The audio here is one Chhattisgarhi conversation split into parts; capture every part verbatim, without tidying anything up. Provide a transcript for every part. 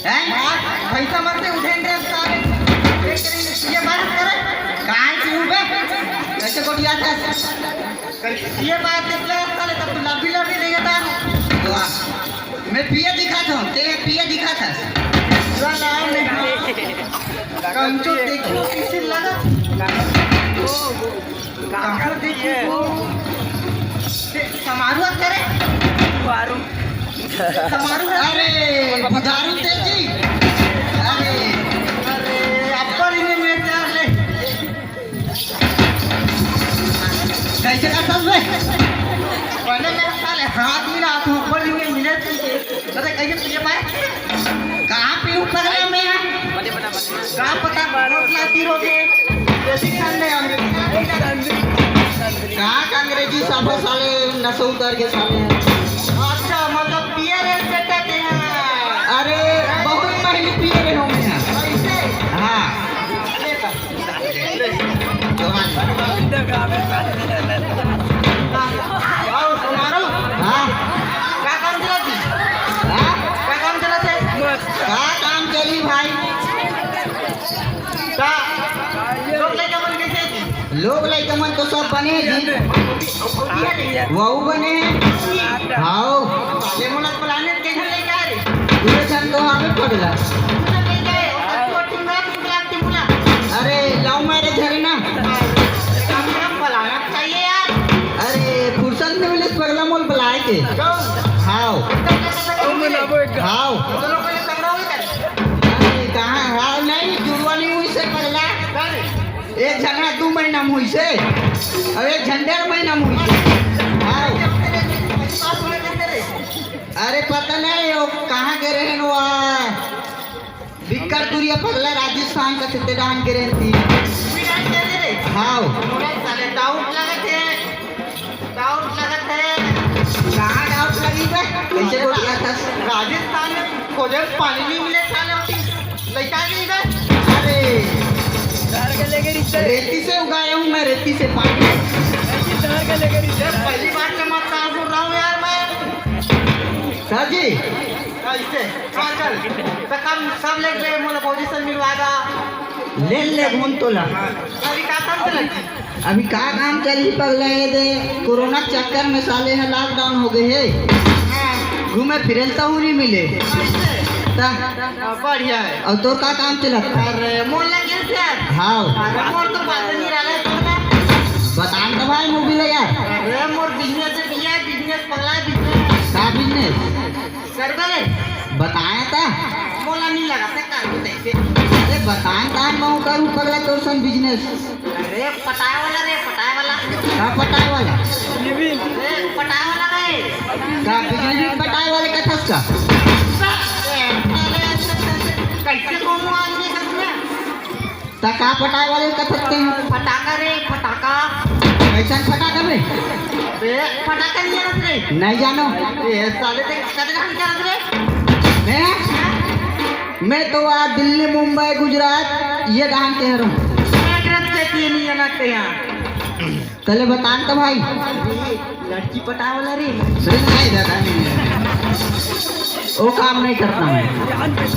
हैं? भैंसा मत से उठे रे साले। ये बात करे। काय पीऊ बे? कैसे गोटिया था? ये बात निकला साले, तब तू लबी लबी नहीं था। वाह। मैं पिए दिखा था, ते पिए दिखा था। साला मैं कंचो देखो कैसे लगा। कहाँ देखिए? समारोह करे? समारोह है? अरे, बुधारू तेजी। अरे, अरे, अब्बल इन्हें मैं प्यार ले। कैसे का सब है? पहले मेरे साले हाथ मिला, तू अब्बल इन्हें मिले थे। अरे, कहिए, पीए पाए? कहाँ पीऊ पगला मैं? का पता, रोट लाती रोके। जैसी खान ने अंग्रेजी। का का अंग्रेजी सब साले नशा उतर के साले। अच्छा, मतलब पिए रे बेटा ते हैं। अरे, बहुत पहले पिए रहे हो मैं। कैसे? हाँ। आओ, सुनारो। हाँ। का काम चला थी? हाँ? का काम चला थे? का काम चली भाई? का? लोग लइका मन कैसे जी? लोग लइका मन तो सब बने जी। वो भी है नहीं। वहू बने हैं। हाँ। साले मोला प्लानेट कैसे ले जा रे? पूरे जन तो हमें पगला। तू तो ले जाए, और तू और तुम रात को लागती मुला। अरे, love marriage हरे ना? काम फलाना चाहिए यार। अरे, फुर्सत नहीं मिले पगला मोल बुलाए के। क्यों? हाव। हाव। दोनों को ये तगड़ा हो गया। अरे, कहाँ? हाव नहीं, जुड़वा नहीं हुई से पगला। एक झन हा दू महीना में हुई से, और एक झन डेढ़ महीना में हुई से। हाव। अरे, पता नहीं वो कहाँ गए रहे वो। बिक्कर तुरिया पगला राजस्थान का सिद्धे डांग के रहती। हाव। साले डाउट लगत है, डाउट लगत है। कहाँ डाउट लगी बे? कैसे बोल रहा था? राजस्थान में खोजे पानी नहीं मिले साले होती। लइका नहीं बे। अरे। धार के लेके रिश्ते। रेती से उगाया हूँ मैं, रेती से पानी। ऐसी धार के लेके रिश्ते। पहली बार के मत कहा सुन रहा हूँ यार मैं। सर जी। कैसे? हाँ, चल। तो कम सब लेके ले, मोला पोजीशन मिलवा दा। ले ले घूम तोला। अभी का काम चला? अभी का काम चली पगला ये दे, कोरोना के चक्कर में साले ह lockdown हो गए हे। हाँ। घूमे फिरे ल तहूँ नहीं मिले। कैसे? ता। हाँ, बढ़िया है। और तोर का काम चलत? अरे, मोर लगे से यार। हाँ। अरे, मोर तो बात नहीं रहा है, पगला। बतान तो भाई movie ले यार। अरे, मोर business है भैया, business पगला है, business। का business? करबे रे। बताया था। मोला नहीं लगा से करबे तैसे। अरे बतान तान मैं करूँ पगला तोर सन business। अरे पटाए वाला रे, पटाए वाला। का पटाए वाला? अरे पटाए वाला रे। का बिजली बिल पटाए वाले कथस का? कैसे कौन आदमी कसम है? त का पटाए वाले कथस ते? फटाका रे, फटाका। कैसन फटाका बे? बे, फटाका नहीं जानत रे। नहीं जानो। ए, साले ते कदे हम जानत रे? मैं? मैं तो आज दिल्ली, मुंबई, गुजरात, ये डहान के हरम। मैं रस्ते के नहीं जानते यहाँ। तले बतान तो भाई। लड़की पटाए वाला रे। सुन भाई दादा, नहीं, नहीं। वो काम नहीं करता मैं।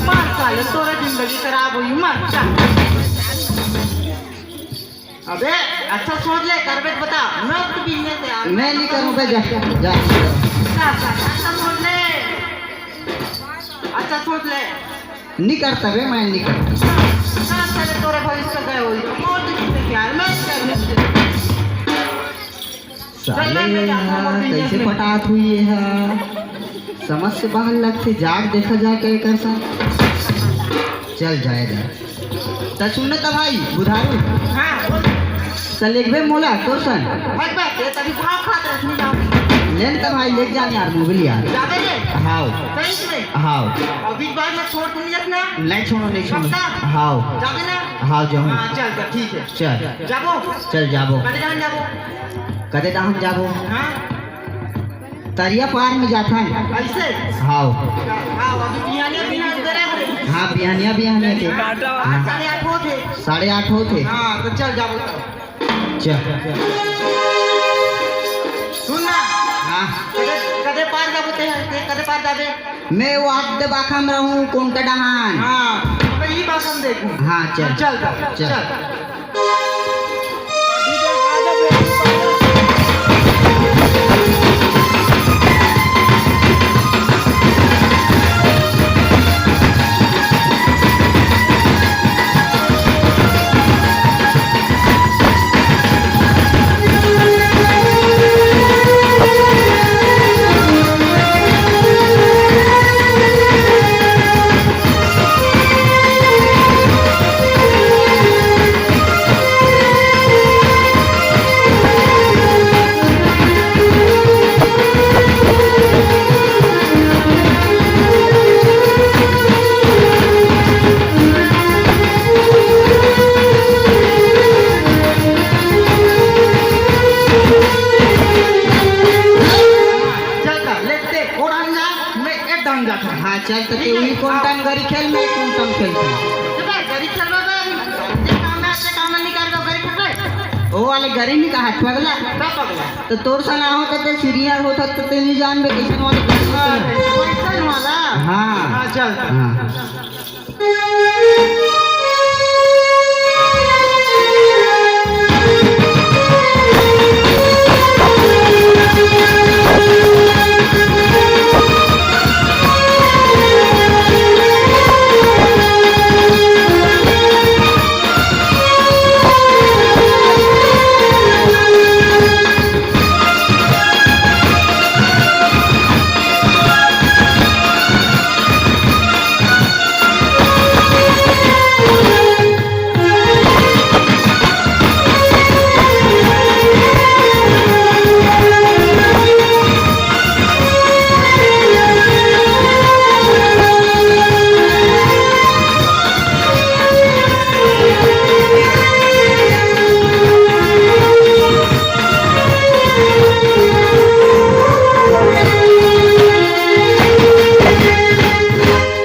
मार साले, तोरा जिंदगी खराब हुई, मार। अबे, अच्छा सोच ले, करबे तो बता। मैं तो business है यार। मैं नहीं करूँ बे, जा, जा। अच्छा, अच्छा, अच्छा सोच ले। अच्छा सोच ले। नहीं करता बे, मैं नहीं करता। ना साले तोरे भविष्य गए होई तो मोर तो किसे क्या है, मैं क्या है? साले ये हा, कैसे पटात हुई ये हा? समझ से बाहर लगथे, जाग देखा जा के एकर सा। चल जाएगा। त सुन न त भाई, बुधारू। हाँ, बोल। त लेगबे मोला, तोर सन। हट बे, ये तभी भाव खात रहे, सुन जाओ। ले न त भाई, लेग जान यार, मोबिल यार। जाबे रे? हाव। सही से? हाव। अभी बार में छोड़ तुम यस ना? नहीं छोड़ो, नहीं छोड़ो। पक्का? हाव। जाबे ना? हाव, जाऊँ। हाँ, चल, चल, ठीक है। चल। जाबो? चल, जाबो। कदे जान जाबो? कदे डहान जाबो? हाँ। तरिया पार में जाथन। ऐसे? हाव। हाव, अभी बिहानिया, बिहानिया करे हरे। हाँ, बिहानिया, बिहानिया के। हाँ, साढ़े आठ होथे। साढ़े आठ होथे। हाँ, तो चल जाबो। चल। सुन ना। हाँ। कदे, कदे पार का बोलते हैं, ते कदे पार जाबे? मैं वो आद बाखा में रहूं, कोंटा डहान। हाँ, तो ई बात हम देखूं। हाँ, चल। चल, चल, चल। चल। चल कर, लेते, ओ ढंग जा, मैं ए ढंग जा था। हाँ, चल, तो तू ही कोंटा में गरी खेल, मैं कोंटा में खेलता हूँ। तो भाई, गरी खेलबे बे, ते काम में, ते काम में निकाल दो, गरी खेलबे। ओ वाले गरी नहीं कहा, पगला। का पगला? तो तोर सा ना हो, तो ते सीनियर होता, तो ते नहीं जान बे, कैसन वाले गरी होते हैं। हाँ, वैसन वाला? हाँ। हाँ, चल। हाँ।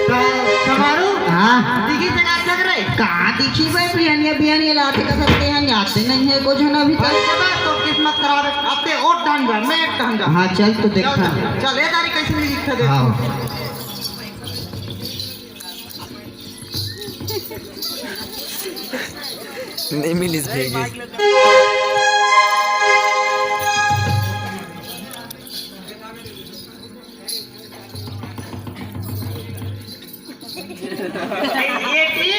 तो समारू? हाँ। दिखी जगह लग रहे? कहाँ दिखी बे? बिहनिया, बिहनिया लाते का सकते हैं, आते नहीं है कुछ ना अभी तक। अच्छा बा, तो किस्मत खराब है। आते और ढंग जा, मैं एक ढंग जा। हाँ, चल तो देखा। चल, चल, ये तारीख कैसे नहीं लिखा दे? हाँ। नहीं मिलिस भैया। ए, ए, टी,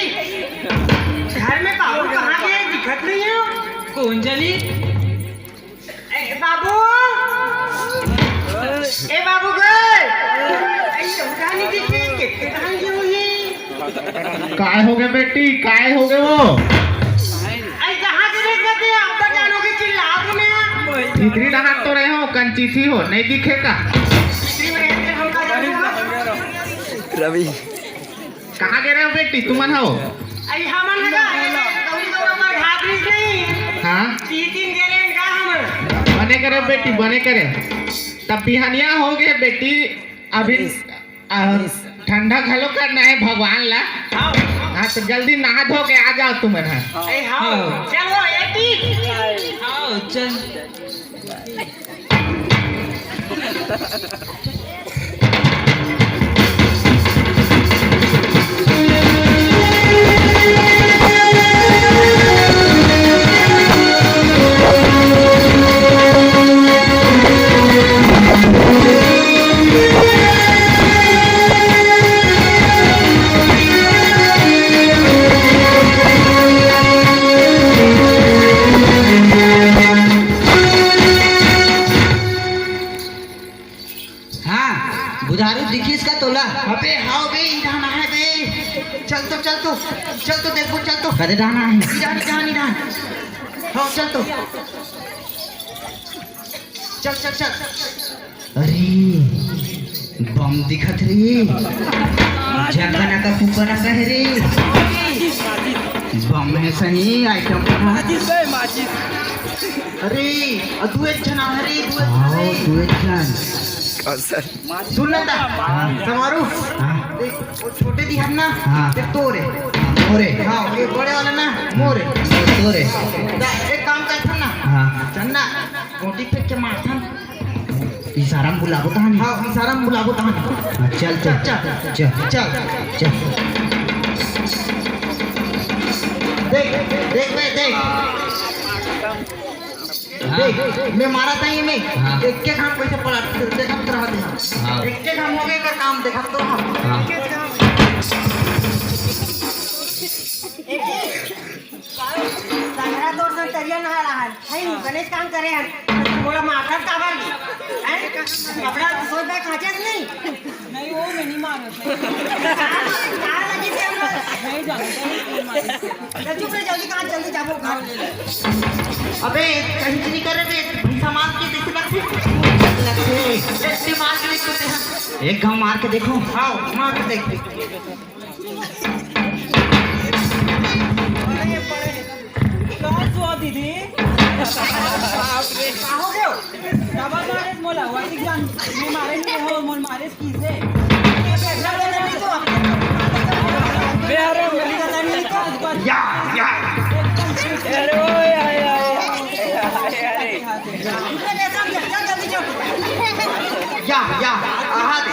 घर में बाबू कहाँ गए? दिखत नहीं है। कौन जानी? ए, बाबू! ए, बाबू गए! ए, ये उठा नहीं दिखे, कितने कहाँ गए वो ये? काय हो गए बेटी, काय हो गए वो? ए, कहाँ के लेके गए थे? अब तक जानो की चिल्लात में। भीतरी डहार तो रहे हो, कंची थी हो, नहीं दिखे का? भीतरी में रहते हम का जानो? रवि। कहाँ गे रहे हो बेटी, तुमन हो? अई हमन ह गा, गौरी गौरा पर घात रहिस नहीं। हाँ। तीन दिन गे रहे का हमन। बने करे बेटी, बने करे। तब बिहनिया हो गए बेटी, अभी, आ, ठंडा घलो करना है भगवान ला। हाँ। हाँ, तो जल्दी नहा धो के आ जाओ तुमन ह। अई हाँ। हाँ। चलो, एती। हाँ, चल। हाँ, बुधारू दिखिस का तोला? अबे, हाव बे, इधान आहे बे। चल तो, चल तो, चल तो, देखबो, चल तो। कदे डाहन आहे? इधान, इधान, इधान। हाव, चल तो। चल, चल, चल। अरे, बम दिखत रे। जंगना का फूकना कहे रे। बम है सही आइटम। माचिस बे, माचिस। अरे, अ, दू एक झन आ रे, दू एक झन आओ, रे। दू एक झन। सुन ना ता, हाँ। समारू। हाँ। देख, वो छोटे दिहन ना, हाँ। ते तोरे। मोरे। हाँ, ये बड़े वाला ना, मोरे। तोरे। ता, एक काम करथन ना। हाँ। चल ना, गोटी फेंक के मारथन। इशारा में बुलाबो तहां। हाँ, इशारा में बुलाबो तहां। हाँ, चल, चल, चल, चल, चल। चल। चल। देख, देख बे, देख। हाँ। देख, मैं मारत हंव एमे। हाँ। एक एक हम कैसे पलट, देखत रहत हन। हाँ। एक एक हम हो गए कर काम देखत तो हम। हाँ। संघरा तोर संग तरिया नहा रहा है, है नी? बनेच काम करे हन, मोला मारथस काबर? हैं? कपड़ा धोए बर खांचेस नहीं? नहीं, वो मैं नहीं मारो। कहाँ लगी थी हम लोग? नहीं जानते, नहीं मारो। चल चुप रहे, जल्दी कहाँ, जल्दी जाबो घर। अबे, कहीं से नहीं करे बे, भैंसा मार के देखे लगथे। लगथे। ऐसे मार के देख सकते हैं। एक घाव मार के देखो। हाँ, मार के देख। का हुआ दीदी? का हो गयो? डबल मारे मोला, वही जान, मैं मारे नहीं हो, मोल मारे किसे? या, या। अरे, ओ, या, या, या। या, या, आहा दे।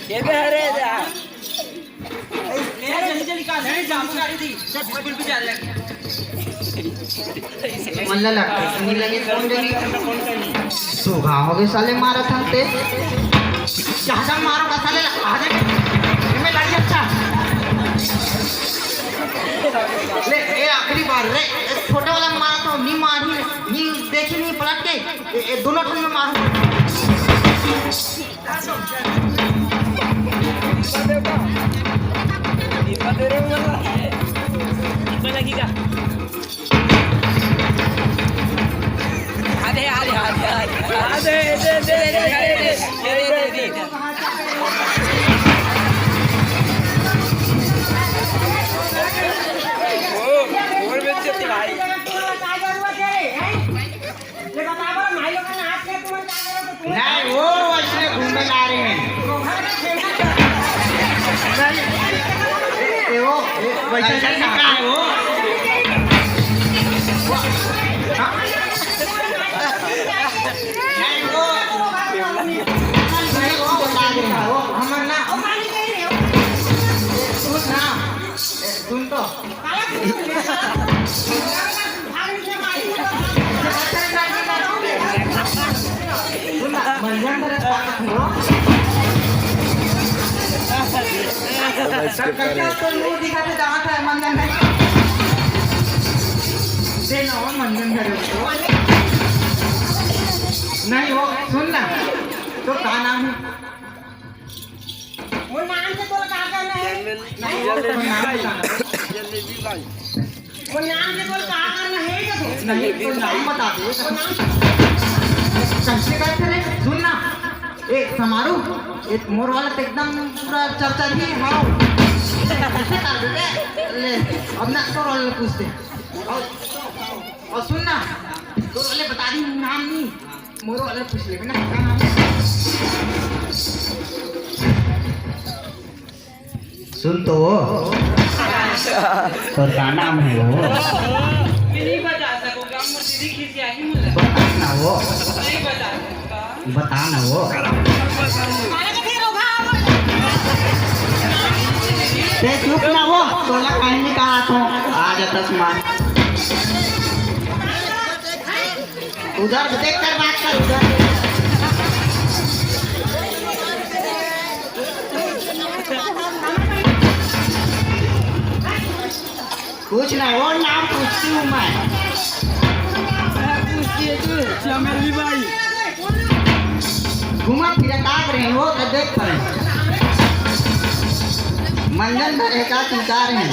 ये भी हरे जा। जल्दी, जल्दी, काल है, जाम गाड़ी थी। सब बिल्कुल भी जाने लगे। मन ला लगता है, नहीं लगे, कौन जाने? सुगा हो गए साले, मारा था ते। ज्यादा मारो का साले, आ जा। मैं लड़ी अच्छा। ले, ए आखिरी बार रे, ए छोटा वाला मारा तो नहीं मारी, नहीं देखी नहीं पलट के, ए, ए दोनों ठन में मारू। नहीं, वो वैसे घूमे ला रहे हैं। नहीं, ये वो, ये वैसे ऐसा नहीं कहा है वो। हाँ? नहीं, वो, नहीं, वो बता रहे हैं, वो हमर ना, सुन ना, सुन तो। नहीं, वो सुन ना, तो का नाम है? वो नाम से तोला का करना है? नहीं, वो नाम बताना। वो नाम से तोला का करना है, ये तो। नहीं, तो नाम बता दे। वो नाम कैसे करते रे? सुन ना। ए, समारू, ए, मोर वाला तो एकदम पूरा चर्चा ही है, हाँ। कैसे कर दे? ले, अब ना तोर वाला पूछते। और, और सुन ना, तोर वाले बता दी नाम नहीं। मोरो वाला पूछ लेबे ना, का नाम है? सुन तो वो। तोर का नाम है वो? मैं नहीं बता सकूंगा, मोर दीदी खिसियाही मुझे। बता ना वो। नहीं बता सकूंगा। बता ना वो। ते चुप ना वो, तोला कहीं नहीं कहा था। आ जाता मार। उधर देख कर बात कर, उधर। पूछ ना, वो नाम पूछती हूँ मैं। पूछती है तू, चमेली बाई। घुमा फिरा ताक रहे हो तो देख पड़े। मंजन धरे का तू का रहे।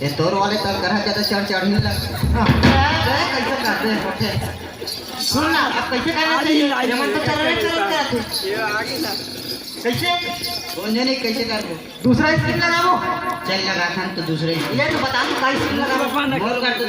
ये तोर वाले तब करा ज्यादा चढ़ चढ़ नहीं लग। हाँ, कैसे करते हैं? सुन ना, अब कैसे करना चाहिए? ये मन तो चल रहे, चल रहे थे। कैसे? कौन जाने कैसे कर दो। दूसरा स्क्रीन लगाओ। चल लगा था तो दूसरा स्क्रीन। ये तो बता तू का स्क्रीन लगाओ। मोर कर दो।